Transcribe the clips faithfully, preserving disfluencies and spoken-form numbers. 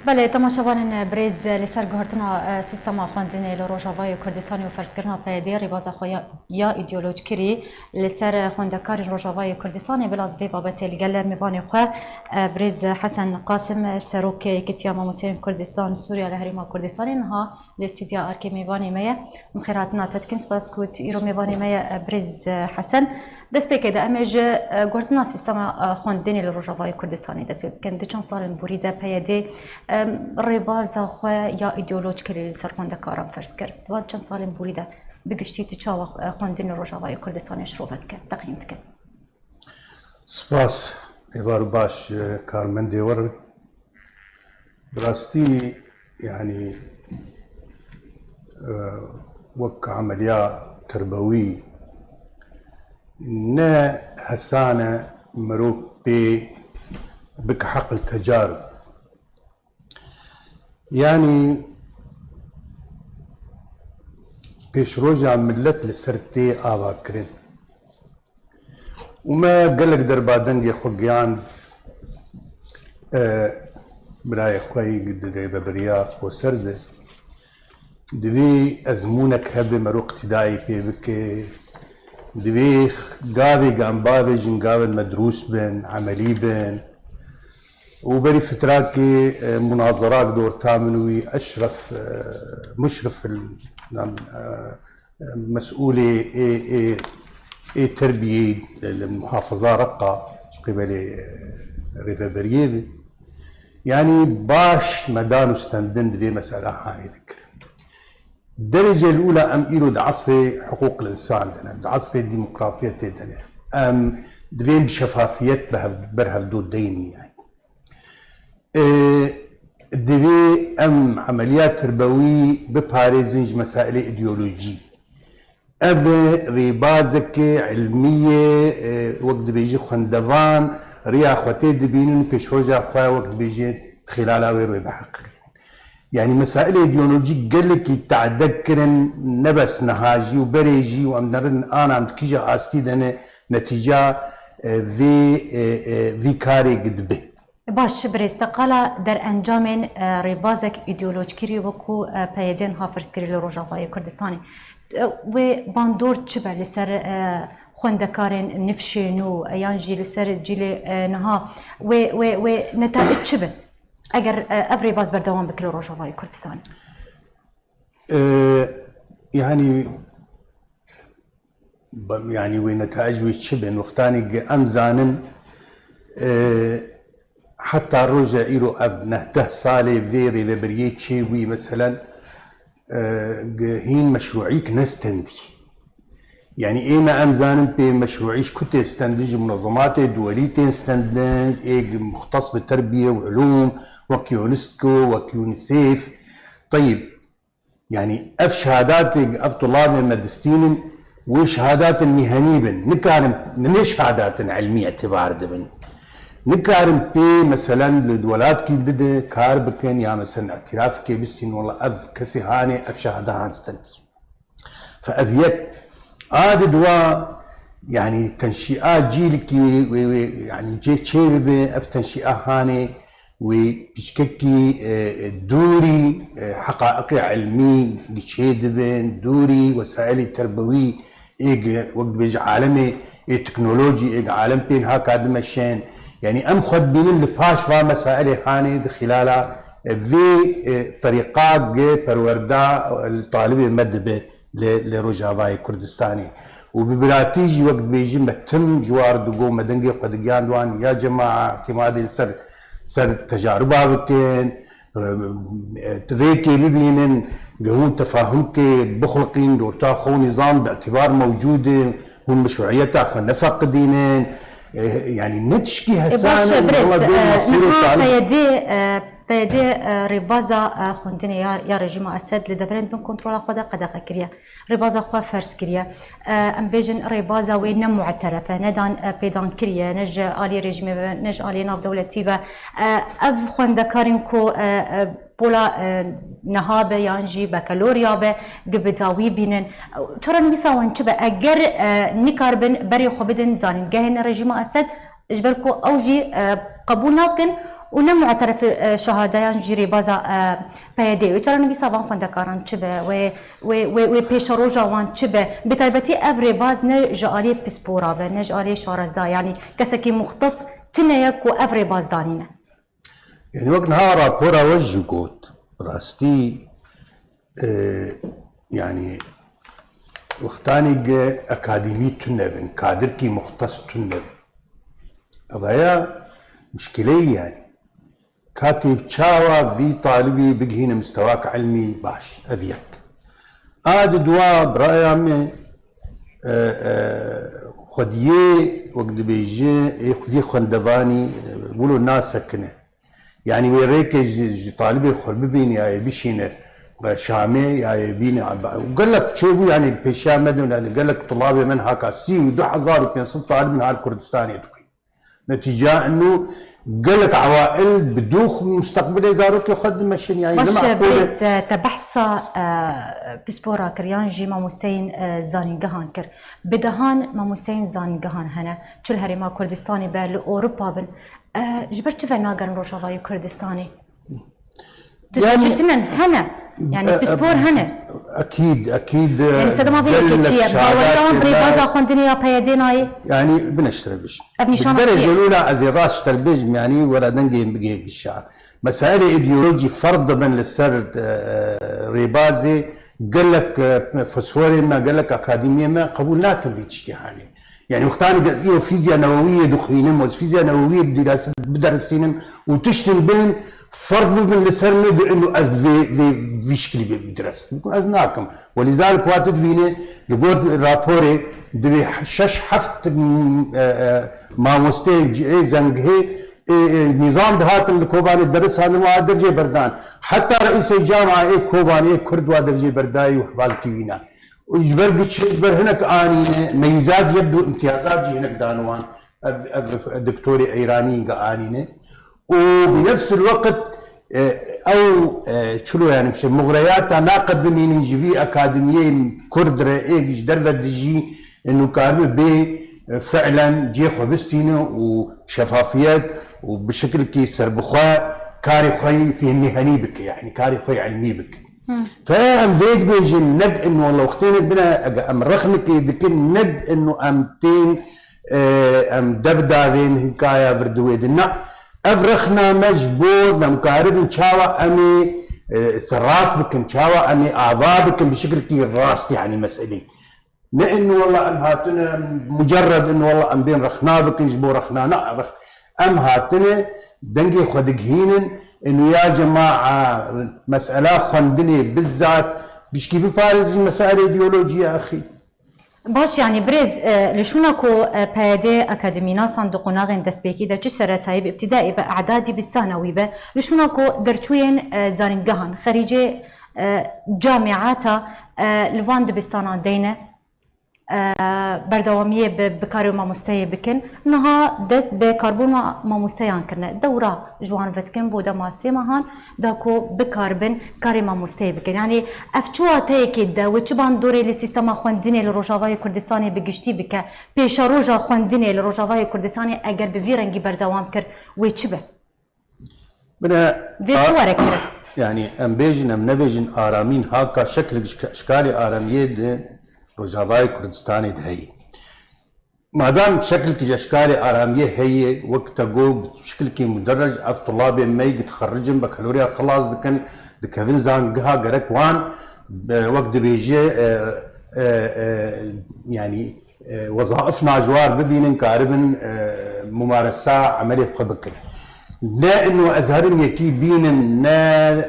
Belê, temaşevanên birêz, li ser guhertina, e, sîstema xwendinê li Rojavayê Kurdistanê û ferzkirina P Y D rêbaza xwe ya, ya îdeolojkirî li ser xwendekarên Rojavayê Kurdistanê, bila ez vê babetê li gel mêvanê xwe, e, birêz Hesen Qasim, serokê Yekîtiya Mamosteyên Kurdistan Sûriya li Herêma Kurdistanê, niha li stûdya Arkê mêvanê me ye. Bi xêrhatina te dikin, spas ku tu îro mêvanê me ye, e, birêz, e, Hesen. Destpêkê de em ê ji, e, guhertina sîstema, e, xwendinê li Rojavayê Kurdistanê dest pê bikin. Di çend salên borî de P Y D, e, rêbaza xwe ya îdeolojkirî li ser xwendekaran ferz kir. Di van çend salên borî de bi giştî tu çawa, e, xwendin li Rojavayê Kurdistanê şirove dike, teqîm dike? Spas, êvar baş, e, karmendê we re. Bi rastî, yanî, e, wek emeliya terbewî ne hesan e mirov pê bike heql tecarib. Yanî pêşroja milet li ser tê avakirin. Û me gelek derba dengê xwe giyand, e, birayê xwe yî di rêveberiya xweser de. Divê ezmûnek hebe mero iqtîdayê pê bike. Divê gavê gambavê jin gavên me dirûst bin, emelî bin. Û berî fitrakê, e, munazerak di orta min wî Eşref, e, Muşrif, nam, e, mesûlê ê, ê, ê terbiyê li muhafaza Reqa ji qîbelê, e, rêveberiyê ve. Yanî baş me dan û stendin di vê mesela hanê dikirin. Derece li ula em îro di esrê hiqûq li insan de ne, di esrê demokratiyetê de ne. Em divên bi şefafiyet bi hev-, ber hevdû deyin yanî. E, divê em emeliya terbewî biparêzin ji mesailê îdeolojî. Ev rêbazeke ilmî ye, e, wek dibêjî xwendevan riya xwe tê dibînin û pêşroja xwe wek dibêjî di xîlala wê rê biheqirînin. Yanî mesailê îdeolojîk gelekî tade kirin, ne bes niha jî û berê jî û em nerin ana em di kîja astî de ne netîca, e, vê, e, e, vî karê dibe. Baş, birêz, te qala derencamên, e, rêbazek îdeolojkirî wekû, e, P Y D niha ferz kirî li Rojavayê Kurdistanê. E, wê bandor çi be li ser, e, xwendekarên nifşê nû, e, yan jî li ser cîlê, e, niha? Wê, wê, wê netaic çi bin? Eger, e, ev rêbaz berdewam bike li Rojavayê Kurdistanê? E, yanî, Ba-, yanî wê netaic wê çi bin? Wextanê gi em zanin, e, heta roja îro ev neh deh salê vê rêveberiyê çê bûyî, meselen, e, gi hîn meşrûîk nestendî. Yanî ê me em zanin pê meşrûî ji ku tê stendin, ji munezematê duwelî tên stendin, ê gi muxtes bi terbiye û ulûm, wek UNESCO, wek UNICEF. Teyib, Yanî ev şehadatê ev tulabê me distînin, wê şehadatên mîhenî bin. Nikarin, ne şehadatên ilmî etibar dibin. Nikarin pê, meselen, li welatkî dide kar bikin ya, meselen, îtirafkê bistîn, wela ev kesê hanê ev şehada han stendî. Fe ev yek. A di dua, yanî tenşîa cîlkî wê, wê, wê, yanî cê çê bibe, ev tenşîa hanê wê piçkekî, e, e, dûrî, e, heqaiqê ilmî çê dibin, dûrî wesailê terbewî ê gi, wek dibêje alemê, ê teknolojî ê gi alem pê niha ka dimeşin. Yanî em xwe dibînin li paş va mesailê hanê di xîlala, e, vê, e, terîqa gi perwerda, e, li talibê me dibe li, li Rojavayê Kurdistanê. Û bi biratî jî wek dibêjin me tim ji war digo me dengê xwe digiyand wan ya cema îtimadê li ser, ser tecaruba bikin, e, rêkê bibînin, gi hûn tefahumkê bixulqîn, di orta xwe nîzam bi îtibar mewcûd e, hûn meşruiyeta xwe nefeqidînin. E, yanî ne tişkî E, hesan baş e, e, birêz, wela bê e, mesûlê niha talib. P Y D, e, P Y D, e, rêbaza, e, xwendinê ya, ya rejîma Esed li deverên bin kontrola xwe de qedexe kiriye. Rêbaza xwe ferz kiriye. E, em bêjin rêbaza wê ne mu'teref e, ne dan, e, pêdan kiriye, ne ji aliyê rejîmê ve, ne ji aliyê navdewletî ve. E, ev xwendekarên ku, e, e, pola, e, niha be yan jî bekeloriya be, gi bi dawî bînin. Çarenivîsa wan çi be? Eger, e, nikaribin berê xwe bidin zanîngehên rejîma Esed, ji ber ku ew jî, e, qebûl nakin û ne mu'terif, e, şehadeyan jî rêbaza, e, P Y D'ê. Wê çarenivîsa van xwendekaran çi be, wê, wê, wê, wê pêşeroja wan çi be? Bi taybetî ev rêbaz ne ji aliyê pispora be, ne ji aliyê şareza, yanî kesekî muxtes tune ye ku ev rêbaz danîne. Yani wek niha rapora we jî got, rastî, e, yani wextanê ge akademî tune bin, kadirkî muxtes tune bin. Evaya muşkileyî yani. Katê çawa vî talibî bigihîne mistewak ilmî baş. Ev yek. A di dua biraya min, e, e, xwediyê wek dibêje, ê xwediyê xwendevanî, e, wilo nasekine. Yani wê rêkê ji, ji talibê xwe bibîne ya yê bişîne, e, Şamê ya yê bîne. Û gelek çêbû yani pêşiya me de, yani gelek tulabê min haka sî û du hezar û pênc sed talib min har Kurdistanê dixwîn. Netîca inu gelek ewail bi dûx musteqbilê zarokê xwe dimeşin, yani Baş ne e, meqûl e. Birêz, e, te behsa, e, pispora kir yan jî mamosteyên, e, zanîngehan kir. Bi dehan mamosteyên zanîngehan hene. Çi li Herêma Kurdistanê be, li Ewropa bin. E, ji ber çi venagerin Rojavayê Kurdistanê? Tu Yani, dibêjî tinen hene. Yani e, pispor e, hene. Ekîd, ekîd, e, Yani sedema vê yekê gelek çi ye? Baweriya wan şehadatê bi rêbaza me xwendinê ya P Y D'ê nayê? Yani bineştire bêjim. Ev nîşana Bi çi ye? Derecê lûla ez ê rast ji te bêjim, yani were dengê min bigê gişa. Mesailê îdeolojî ferq dibin li ser, e, e, rêbazê gelek, e, profesorê me, gelek akademiyê me qebûl nakin vî tiştî hanê. Yani wextanê ez îro fîzya newewiyê dixwînim, ez fîzya newewiyê dîrasî biderisînim û tiştin bin ferq bibin li ser min, bi inu ez vê, vê, vî şikilî bi-, bidiresim. Ez nakim. Welîzalik wate dibîne, li gor raporê divê şeş heft, m, e, e, mamosteyê cihê zengihê, e, e, nîzam dihatin li Kobanê deris hatin wa dercê berdan. Heta reîsê camiayê Kobanê Kurd wa dercê berdayî û hevalkî wîna. Û ji ber giçin, ji ber hinek anîne, meyîzat yek du imtiyazat jî hinek dan wan. Ev, ev doktorê Eyranî ge anîne. Û bi nefs el weqt, e, ew, e, çilo yani işte muxreyata naqedimînin ji vî akademiyê Kurd re ê ji derve dijî, e, nûkaribe bê, e, fi'len cê xwe bistîne û şefafiyet û bi şekilkî serbixwe karê xwe yî fê mihenî bike, yani karê xwe yî ilmî bike. Fe em vê dibêjin, nek in wela wextênek bine, ege em rexnikê dikin, nek in em tên, e, em dev davên hinkaya vir di wê de. Na, ev rexna me ji bo em karibin çawa em ê, e, serrast bikin, çawa em ê ava bikin, bi şekilkî rast, yani meselê. Ne in wela em hatine, mucerred in wela em bên rexna bikin, ji bo rexna, na, rex-, em hatine, dengê xwe digihînin, in ya cema'a, mesela xwendinê bizzat, pişkî biparêzin mesela îdeolojiyê axî. Baş, yani birêz, e, li şûna ku, e, P Y D akademînasan di qonaxên destpêkî de çi seretayî bi îbtidayî be, e'dadî bi sanewî be, li şûna ku derçûyên, e, zanîngehan, xerîcê, e, camîata, e, li van dibistanan deyne, e, berdewamiyê bi, bi karê mamosteyê bikin. Niha dest bi karbûna mamosteyan kirine. Dewra ji wan vedikin bo dema sê mehan da ku bikaribin karê mamosteyê bikin. Yani ev çi wateyekê de wê çi bandorê li sîstema xwendinê li Rojavayê Kurdistanê bi giştî bike? Pêşeroja xwendinê li Rojavayê Kurdistanê eger bi vî rengî berdewam kir, wê çi be? Bine, Vê a-, çi were kirin? Yani em bêjin, em nebêjin, aramîn haka şeklik ji ke-, şkalê aramiyê di Rojavayê Kurdistanê de heye. Madam şekilkî ji şkalê aramiyê heye, wek te got, bi şekilkî muderrej ev tulabê me yî dixericin, bakalorya xilas dikin, dikevin zangeha gerek wan, e, wek dibêje, e, e, e, yani, e, wezaif najwar bibînin, karibin, e, mumaresa emelê xwe bikin. Ne inu ez herim yekî bînim, ne,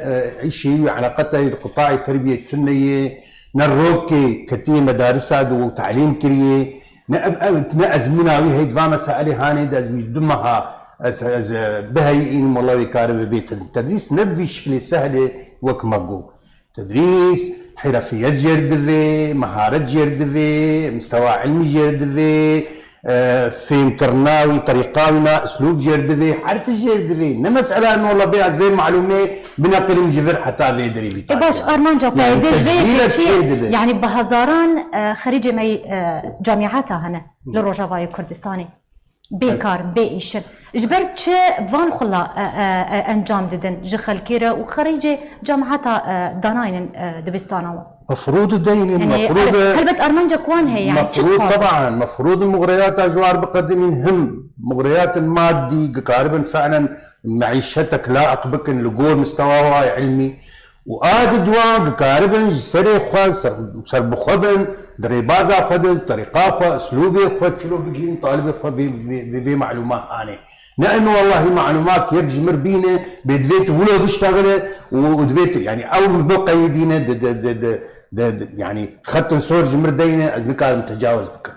e, îşê wî eleqeta yê di qutayê terbiyê tune ye, ne rokê ketiye medarisa de û talîm kiriye, ne ev, ev, ne ezmûna wî heyt va mesailê hanê de ez wî du meha ez, ez, e, biheyînim, wela wê karibe bê tedrîs. Tedrîs ne bi vî şiklê sehlê wek me got. Tedrîs, herefiyet jêr divê, meharet jêr divê, mistewa ilmî jêr divê, e, fêmkirina wî, terîqa wî na, uslûb jêr divê, her tişt jêr divê. Ne mesela no la bê ez vê malûmê bineqilim ji vir heta vê derê vî E, baş, tarihe. Armanca Yani P Y D ji vê tecrîbe yekê çi ye? Çê dibe. Yani bi hezaran, e, xerîcê me yî, e, camîata hene li Rojavayê Kurdistanê. Bêkar in, bê îş in. Ji ber çi van xula, e, e, e, encam didin ji xelkê re û xerîcê cemaheta, e, danaynin, e, dibistana wan? Mefrûd deynin, Yanî, mefrûd er-, e, helbet armanca wan heye, yani, çi mefrûd, dixwazin? Taban, mefrûd muxreyata ji war biqedimîn, him muxreyatin maddî, dikaribin fi'len meîşetek laiq bikin li gor mistewa wa ilmî. Û a di dua dikaribin ji serê xwe ser, serbixwe bin, di rêbaza xwe de, di terîqa xwe, uslûbê xwe, çilo bigihînin talibê xwe vê, vê, vê, vê malûma hanê. Ne eno wellahî malûmat yek ji mir bîne, bê divê tu wilo biştexile û, û divê tu, yani ew min bo qeyidîne, di, di, di, di, di, di, yani xetin sor ji mir deyne, ez nikarim tecawuz bikim.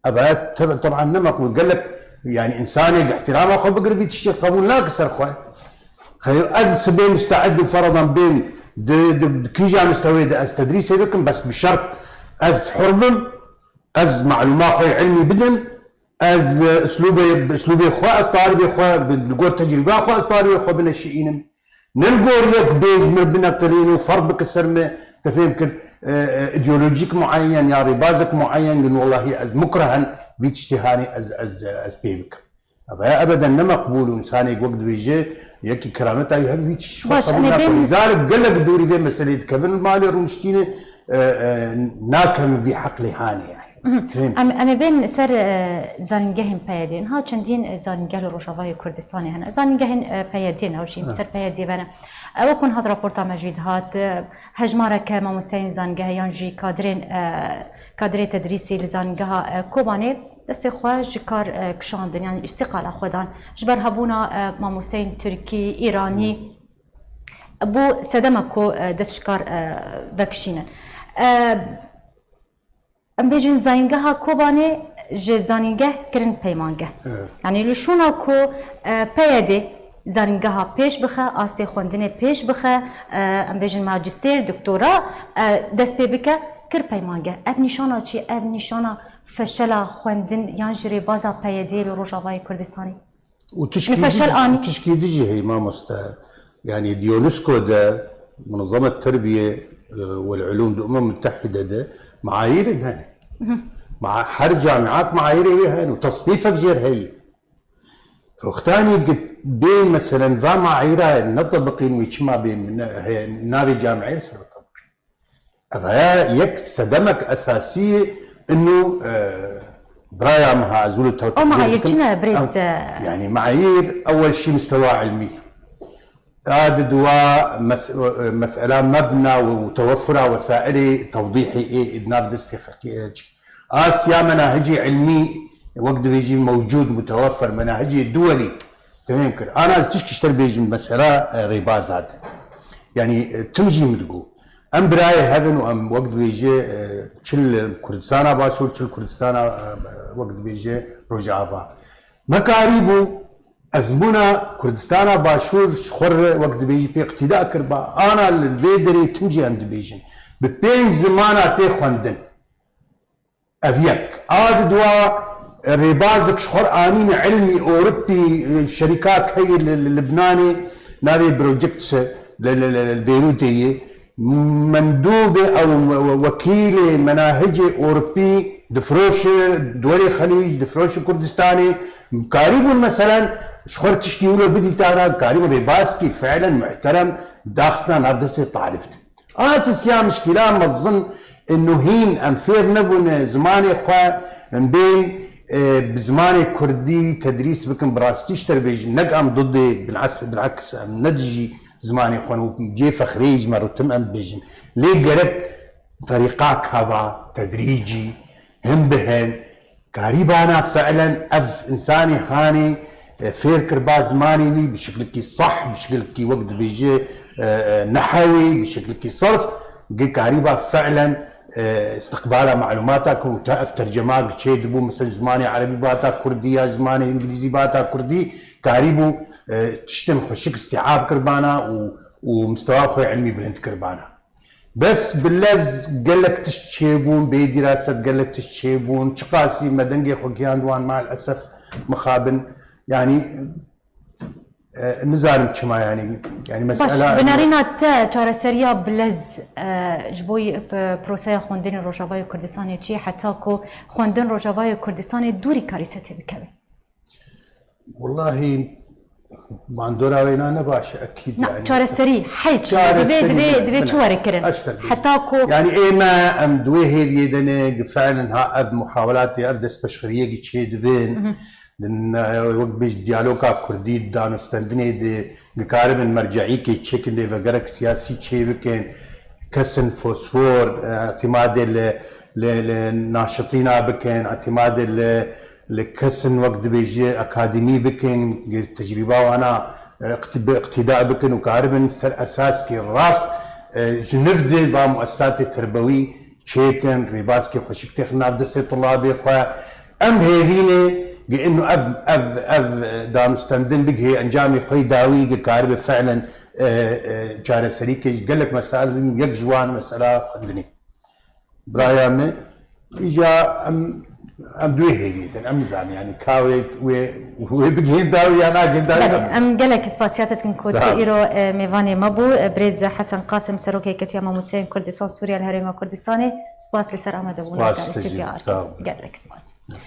Eva te-, teban ne meqbûl. Gelek, yani, insanê ihtirama xwe bigire, vî tiştê qebûl nake ser xwe. Xeyr, ez sibê misteid û feradan bên di, di, di kîja mistewê de ez tedrîsê bikim, bes bi şert ez hur bim, ez malûma xwe yê ilmî bidim, ez, e, uslûbê, bi uslûbê xwe, ez talibê xwe, bi, li gor tecrîba xwe, ez talibê xwe bineşiînim. Ne li gor yek bê ji mir bineqilîn û ferz bike ser me, te fêm kir, e, e, îdeolojîk mueyen ya rêbazek mueyen, gin wellahî ez mukrehen vî tiştê hanê ez, ez, ez pê bikim. Eva ya ebeden ne meqbûl û insanê wek dibêje, yekî kerameta wî hebe vî tişt xwe Baş, qebûl em ê nake. Bên Lîzalik gelek dûrî vê meseleyê dikevin, li malê rûniştînê, e, e, nakevin vî heqlê hanê yani. Fêm. Em, em ê bên ser, e, zanîngehên P Y D'ê. Niha çendîn, e, zanîngeh li Rojavayê Kurdistanê hene. Zanîngehên, e, P Y D'ê ne, ew jî Ha. ser P Y D'ê ve ne. E, wekun hat raporta me jî dihat, e, hejmareke mamosteyên zanîngehê yan jî kadirên, e, kadirê tedrîsî li zanîngeha, e, Kobanê destê xwe ji kar, e, kişandin, yan îstîqala xwe dan. Ji ber hebûna, e, mamosteyên Tirkî, Îranî, bû sedema ku, e, dest ji kar, e, vekişînin. E, Em bêjin zanîngeha Kobanê ji zanîngeh kirin peymangeh. Evet. Yanî li şûna ku, e, P Y D zanîngeha pêş bixe, astê xwendinê pêş bixe, e, em bêjin majistêr, doktora, e, dest pê bike, kir peymangeh. Ev nîşana çi? Ev nîşana feşela xwendin yan jî rêbaza P Y D li Rojavayê Kurdistanê? Û tişkî Nifeşel dij-, anî. Tişkî dijî heye mamoste. Yani di UNESCO de, Munezzemet Terbiye, e, wel Ulûm di Umem Mutehide de meayîrên hene. Ma-, her camiat meayîrê wê hene û tesnîfek jêr heye. Wextanî ki bê meselen va meayîra netebiqîn wî çima bê ne-, he-, navê camiayê ser bitebiqîn. Ev heye yek sedemek esasî ye, inu, e, biraya me ha, ez wilo tewtebî Ew meayîr dikim. Çi ne, birêz, Ew, e? Yani meayîr ewel şî mistewa ilmî. A di dua mes-, e, mesela mebna û teweffura wesailê tewdîhê ê, ê di nav destê xelkê, e, çi. A siya menahicê ilmî wek dibêjî mewcûd, muteweffer, menahicê duwelî. Temam kir. Ana ez tişkî ji te bêjim mesela, e, rêbaza de. Yani, e, tim jî min digo. Em birayê hev in û em wek dibêje, e, çi li Kurdistana Başûr, çi li Kurdistana, e, wek dibêje Rojava. Me karîbû ezmûna Kurdistana Başûr ji xwe re wek dibêjî pê iqtîda kiriba. Ana li vê derê tim jî em dibêjin. Bi pênc zimana tê xwendin. Ev yek. A di dua, e, rêbazek ji xwe anîne ilmî Ewropî, e, şerîkak heye li, li Libnanê, navê Project li, li, li, li Beyrûtê ye. Mendûbê ew, we-, wekîlê menahicê Ewropî difroşe, duwerê Xelîc, difroşe Kurdistanê. Karîbûn meselen ji xwe tişkî wilo bidîtana, karîbûn rêbazkî fiilen muhterem daxistina nav destê talib de. A sisiya mişkîla mezin, e, nuhîn em fêr nebûne zimanê xwe, em bên, e, bi zimanê kurdî tedrîs bikin, bi rastî ji te re bêjim, nek em didê, bil'as-, bil'aks em ne dijî zimanê xwe û cê fexrê ji me re tim em bêjin. Lê gerek terîqak heba, tedrîcî, him bihin, Karîbana fiilen ev insanê hanê, e, fêr kiriba zimanê wî bi şiklekî sah, bi şiklekî wek dibêje, e, e, nehewê, bi şiklekî serf, gi karîba fiilen, e, istiqbala malûmata ku ta ev tercema gi çê dibû, mesela zimanê erebî bata kurdî ya zimanê îngilîzî bata kurdî, karîbû, e, tiştên xweşik îstîab kiribana û, û mistewa xwe ilmî bilind kiribana. Bes bi lez gelek tişt çêbûn, bê dîraset gelek tişt çêbûn. Çiqasî me dengê xwe gihand wan, mal esef mixabin. Yanî, e, nizanim çima yanî, yanî Baş, mesela bi nerîna te çareseriya bi lez, e, ji bo y-, p-, proseya xwendinê Rojavayê Kurdistanê çi ye heta ku xwendin Rojavayê Kurdistanê dûrî karîsetê bikeve? Wellahî bandora wêna ne baş e, ekîd. Na, çareserî, hel çi? Divê, divê, divê çi were kirin? Heta ku Yani ê me em di wê hêviyê de ne, ki fiilen ha ev muhawelatê, ev destpêşxeriyê ki çê dibin, din, e, wek bêj diyaloga kurdî, danûstendinê de, dikaribin merceîkê çêkin, lêvegerek siyasî çê bikin, kesin fosfor, e, îtimadê li, li, li naşitîna bikin, îtimadê li, li kesin wek dibêje akademî bikin, tecrîba wana, e, iqti-, bi iqtîda bikin û karibin ser esaskê rast, e, ji niv de va muesesatê terbewî çêkin, rêbaskê xweşik têxin nav destê tulabê xwe. Em hêvî ne, gi inu ev, ev, ev danûstendin bigihê encamê xwe yî dawî, gi karibe fiilen, e, e, çareserî ke ji gelek mesel bin, yek ji wan mesela xwendinê. Biraya me, îca em, em duê hêvî din, em nizanin, yani ka wê, wê, wê bigihên dawî ya nagihên dawî. Belê, em gelek spasiya te dikin ku tu îro, e, mêvanê me bû. E, birêz Hesen Qasim, Serokê Yeketiya Mamosteyên Kurdistan Sûriye li Herêma Kurdistanê. Spas li ser amadebûna te li stûdyo. Gelek spas.